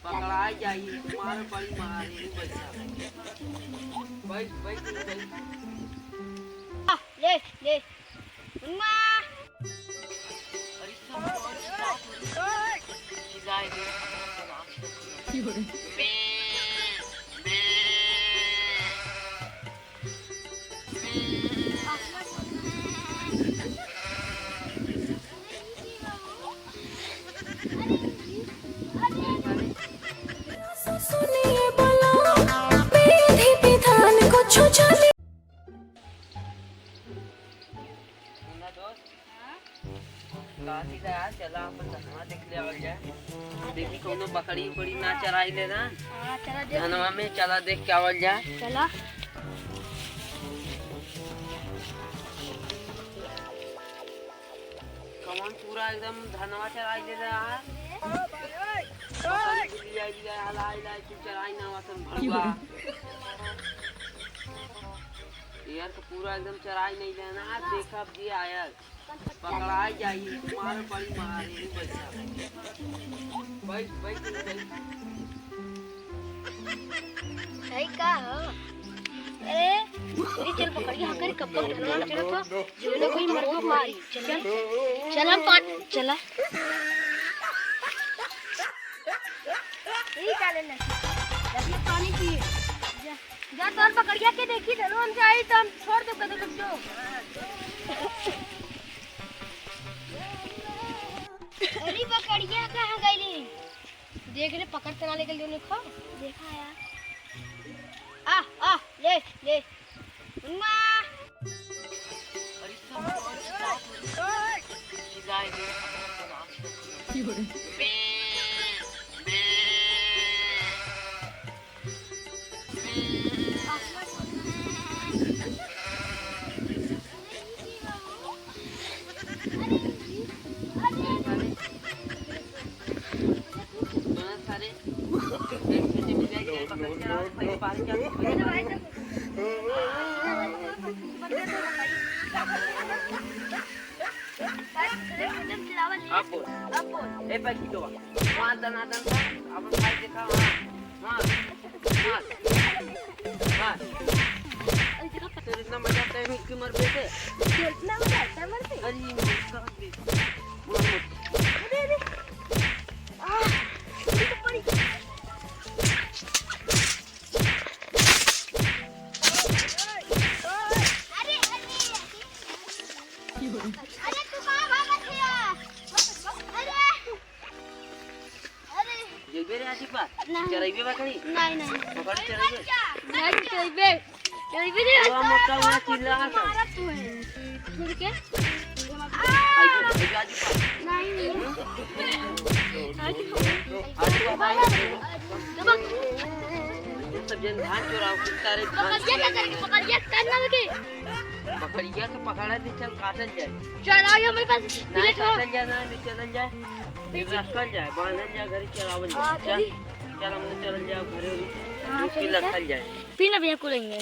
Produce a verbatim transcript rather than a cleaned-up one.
पकड़ाई जाई, मार बड़ी मार, यही बैठा। बैठ, बैठ, बैठ। आ, ले, ले। हुआ। अरे, सब और चिल्लाए दे। सुनिए बोलो, विधि विधान कुछ जाने। सुना दोस्त, हाँ? काशी का यार, चला अपन धनवा देख ले आवल जाए। देखी कौनो बकरी उकरी ना चराई ले ना। हाँ, चला देख। धनवा में चला देख के आवल जाए। चला। कौन पूरा एकदम धनवा चराई ले रहा है? बकरी के लिए लिया, हला, हिला, तू चराई ना वतन भड़ुआ। यार तो पूरा एकदम चराई नहीं लेना, देखब जी आयल। पकड़ाई जाई, मार बड़ी मार, यही बैठा। बैठ, बैठ, बैठ। सही का हो? अरे, ये चल पकड़िया, हाँ, करे कब तक धनवा में चलत हो? ये लोग कोई मर को मारी। चल, चल हम पान, चला। यही का लेना? लगिए पानी पिए। जा, जा, तोर पकड़िया के देखी, धनवा में जाई तो हम छोड़ दो, कदम रुक जाओ। अरे, पकड़िया कहाँ गई रे? देख रे, पकड़ तना लेके लियो, देखो। देखा यार। आ, आ, ले, ले। हुआ। अरे, सब और चिल्लाए दे। अब बोल। अब बोल। ए, पैकी दो। वहाँ दनादन था, अपन भाई देखा, वहाँ। हाँ। हाँ। हाँ। अरे देखा, तेरे इतना मजा आता है, मिक्की मर गए थे। इतना मजा आता है मरते? अरे, ये मर गए। अरे, अरे। आ, ये तो पड़ी। अरे, अरे। अरे, तू कहाँ भागत है? अरे। अरे। जइबे रे आजी पास? नहीं। चरइबे बकरी? नहीं, नहीं। बकरी चरइबे? नहीं, चरइबे। चरइबे रे। वो मोटा हुआ चिल्ला रहा था। मारा तू है। छोड़ के? आइबे, आइबे आजी पास। नहीं, नहीं। आजी पास। आजी पास आइबे। दबा। ये सब जन धान चोराओ, कुत्ता रे धान। पकड़िया क्या करेंगे? पकड़िया करना होगी। बकरिया के पकड़ा दे, चल काटल जाए। चल, आओ, ये हमारे पास ना, मिले तो। काटल जाए ना, नहीं चलल जाए। फिर रखल जाए, बांधल जाए, घरे चरावल जाए। हाँ, चल, चली। चल, हमने चलल जाए घरे, हाँ, फिर चली, चल। रखल जाए। फिर ना भैया को लेंगे।